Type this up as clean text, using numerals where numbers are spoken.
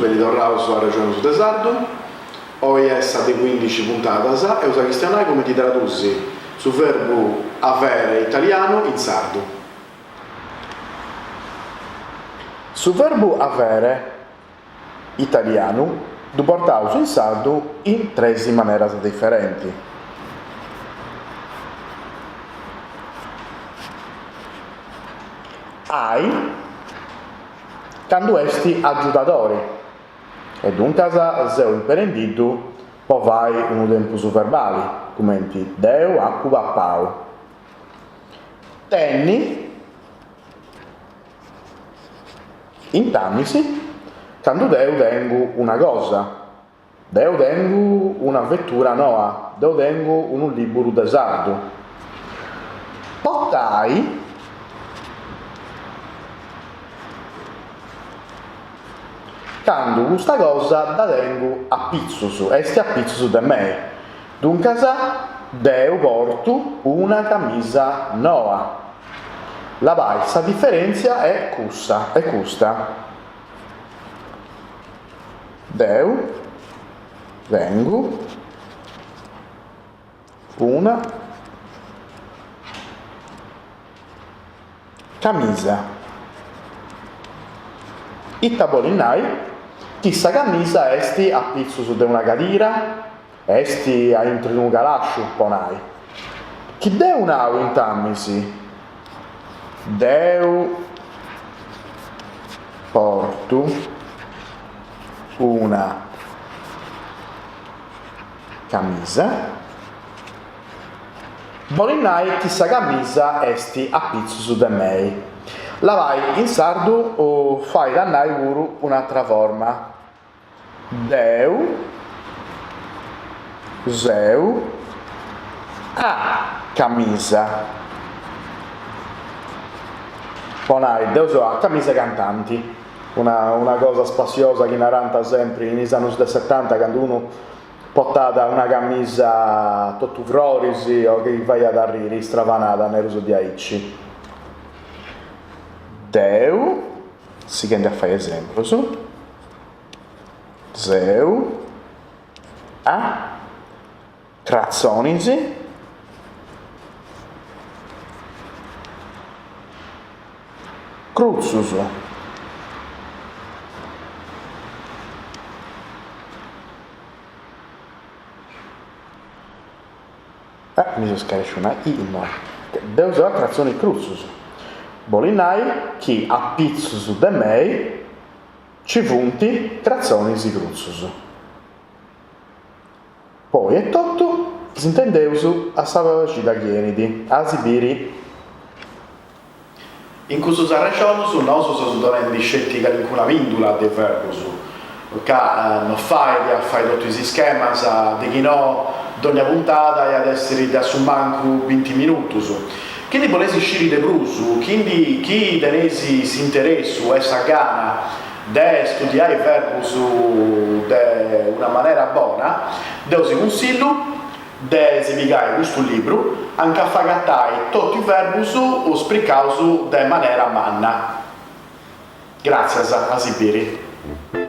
beni torraus a Arrexonus de Sardu. Oi est sa de cuindixi puntadas e eus a chistionai cumenti tradusi su verbu avere italianu in sardu. Su verbu avere italianu ddu portaus in sardu in tres maneras diferenti. Ai, candu est agiudadori, e duncas seu imperendiddu po fai unu tempus verbali, cumenti deu apu papau. Tenni. Intamis, candu deu tengu una cosa, deu tengu una vetura noa, deu tengu unu liburu de sardu. Portai candu custa cosa dda tengu apitzus, est apitzus de mei. Duncas, deu portu una camisa noa. Labai, sa diferèntzia est cussa, est custa, deu tengu una camisa. Ita bolit nai? Chi sa camisa est apitzus de una cadira, Est aintru de unu calàsciu, po nai. Chi deu nau intamis, deu portu una camisa, bolit nai chi sa camisa est apitzus de mei. Labai, in sardu fait a nai puru un'atra forma. Deu seu a camisa. Po nai, deu seu a camisa 'e cantanti, una una cosa spassiosa chi narant sempri in is annus de setanta candu unu portat una camisa totu froris o chi faiat arriri, stravanada, nereus diaici. Deu, sighendi a fai esemprus, Seu a cratzonis crutzus. Eh, mi seu scaresciu una i innoi. Deu seu a cratzonis crutzus. Bolit nai chi apitzus de mei Ci funt cratzonis crutzus. Po oi est totu, s'intendeus a sa cida chi 'enit. A si biri. In custus arrexonus nosu seus donendi sceti calincuna pìndula de verbus, ca no fait a fai totu is ischemas, de chi no dònnia puntada iat èssiri de a su mancu binti minutus. Chi ndi boleis sciri de prus, chi chi teneis s'interessu e sa gana de studiai verbus de una manera bona, deu si cunsillu de si pigai custu libru anca agatai totu is verbus spricaus de manera manna. Gràtzias, a si biri.